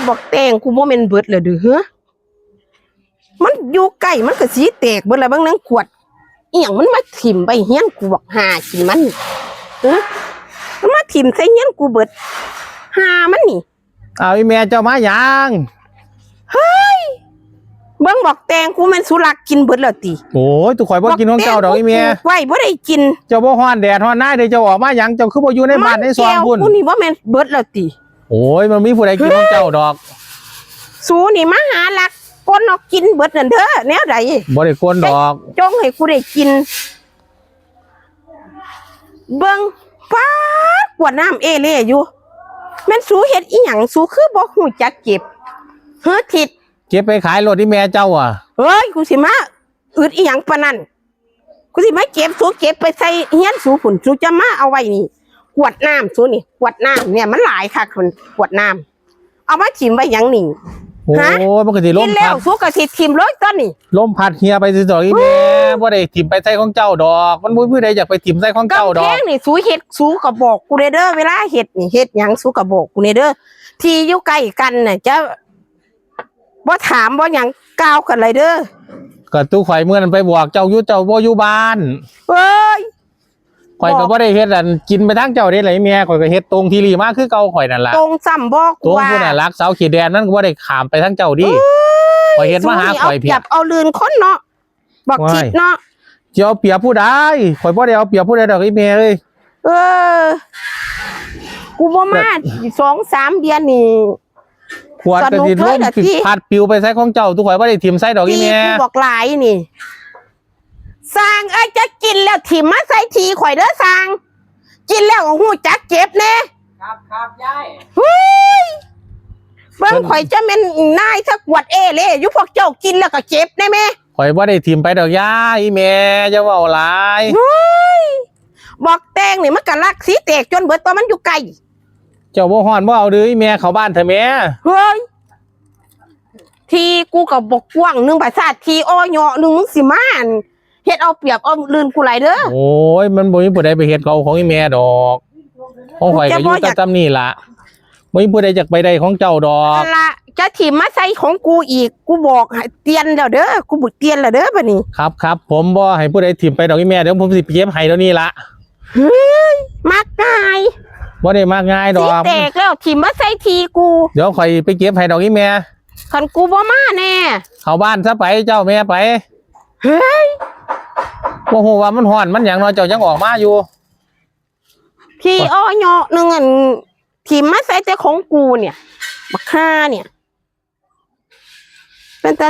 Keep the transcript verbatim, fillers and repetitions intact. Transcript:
บักแตงกูบ่แม่นเบิดแล้วเด้อ เฮ้อ มันอยู่ใกล้มันก็สิแตกเบิดแล้ว เบิ่งนางขวดอีหยังมันมาถิ่มไว้เฮือนกู บักห่ากินมัน เฮ้อ มันมาถิ่มใส่เฮือนกูเบิด ห่ามันนี่ เอาอีแม่เจ้ามาหยัง เฮ้ย เบิ่งบักแตงกูแม่นสุลักกินเบิดแล้วติ โอ้ย ตุข่อยบ่กินของเจ้าดอกอีแม่ บักแตงกูปลูกไว้บ่ได้กิน เจ้าบ่ฮ้อนแดดฮ้อนหนาวเด้ เจ้าออกมาหยัง เจ้าคือบ่อยู่ในบ้านในซองพุ้น กูนี่บ่แม่นเบิดแล้วติ โอ้ย มันมีผู้ใดกินของเจ้าดอก สูนี่มาหาลักกลนกกินเบิดนั่นเด้อ แนวใด บ่ได้กลดอก จงให้กูได้กิน เบิ่ง ป๊าด กวดน้ำเอเล่อยู่ แม่นสูเฮ็ดอีหยัง สูคือบ่ฮู้จักเก็บ เฮ้อ ทิด เก็บไปขายโลดอีแม่เจ้าอะ เฮ้ย กูสิมาอึดอีหยังปานนั้น กูสิมาเก็บ สูเก็บไปใส่เฮือนสูพุ้น สูจะมาเอาไว้นี่ กวดน้ำสูนี่ กวดน้ำเนี่ยมันหลายคัก กวดน้ำ เอามาถิ่มไว้หยังนี่ โอ้ ฮะ มันก็สิลมพัด กินแล้วสูก็สิถิ่มเลยตอนนี้ ลมพัดเหี่ยไปซื่อๆดอกอีแม่ บ่ได้ถิ่มไปใส่ของเจ้าดอก มันบ่มีผู้ใดอยากไปถิ่มใส่ของเจ้าดอก กำแพงนี่สูเฮ็ด สูก็บอกกูแน่เด้อ เวลาเฮ็ดนี่ เฮ็ดหยังสูก็บอกกูแน่เด้อ ที่อยู่ใกล้กันน่ะ จะบ่ถามบ่หยัง กล่าวกันเลยเด้อ ก็ตุข่อยมื้อนั้นไปบอกเจ้าอยู่ เจ้าบ่อยู่บ้าน เอ้ย ข่อยก็บ่ได้เฮ็ดอันกินไปทางเจ้าเด้ล่ะอีแม่ ข่อยก็เฮ็ดตรงที่ลีมาคือเก่าข่อยนั่นล่ะ ตรงซ้ำบ่ ตรงพุ้นน่ะ ลักเสาขีดแดนมันก็บ่ได้ข้ามไปทางเจ้าดิ เอ้ย ข่อยเฮ็ดมาหาข่อยเพียง สูนี่เอาเปรียบเอาลื่นคนเนาะ บักทิดเนาะ ว้าย สิเอาเปรียบผู้ใด ข่อยบ่ได้เอาเปรียบผู้ใดดอกอีแม่เอ้ย เออ กูบ่มาสองสามเดือนนี่ ขวดก็สิลม สนุกเลยล่ะติ พัดปิวไปใส่ของเจ้า ตุข่อยบ่ได้ถิ่มใส่ดอกอีแม่ ตีกูบักหลายนี่ สร้างเอ้ย จะกินแล้วถิ่มมาใส่ที่ข่อยเด้อสร้าง กินแล้วก็ฮู้จักเก็บแน่ ครับครับยาย เฮ้ย เบิ่งข่อยจะแม่นนายสะกวดเอเล่อยู่ พวกเจ้ากินแล้วก็เก็บแน่แม่ ข่อยบ่ได้ถิ่มไปดอกยาย อีแม่อย่าเว้าหลาย เฮ้ย บักแตงนี่มันก็ลักสิแตกจนเบิด ตัวมันอยู่ไกล เจ้าบ่ฮ้อนบ่เอาเด้ออีแม่ เข้าบ้านเถอะแม่ เฮ้ย ที่กูก็บอกกว้างหนึ่ง ประสาทที่อ้อเยาะหนึ่ง มึงสิมาอันเฮ็ดเอาเปรียบเอาลื่นกูหลายเด้อ โอ้ย มันบ่มีผู้ใดไปเฮ็ดเขาของอีแม่ดอก ของข่อยก็อยู่แต่จำนี่ล่ะ บ่มีผู้ใดอยากไปได้ของเจ้าดอก นั่นละ จะถิ่มมาใส่ของกูอีก กูบอกให้เตือนแล้วเด้อ กูบอกเตือนแล้วเด้อบัดนี้ ครับครับ ผมบ่ให้ผู้ใดถิ่มไปดอกอีแม่ เดี๋ยวผมสิไปเก็บให้เดี๋ยวนี้ล่ะ เฮ้ย มักง่าย บ่ได้มักง่ายดอก สิแตกแล้วถิ่มมาใส่ที่กู เดี๋ยวข่อยไปเก็บให้ดอกอีแม่ คันกูบ่มาแน่ เข้าบ้านซะไปเจ้าแม่ไป เฮ้ย บ่ฮู้ว่ามันฮ้อนมันหยังเนาะ เจ้ายังออกมาอยู่ ที่อ้อเยาะหนึ่งอันถิ่มมาใส่แต่ของกูเนี่ย บักห่าเนี่ย เป็นตา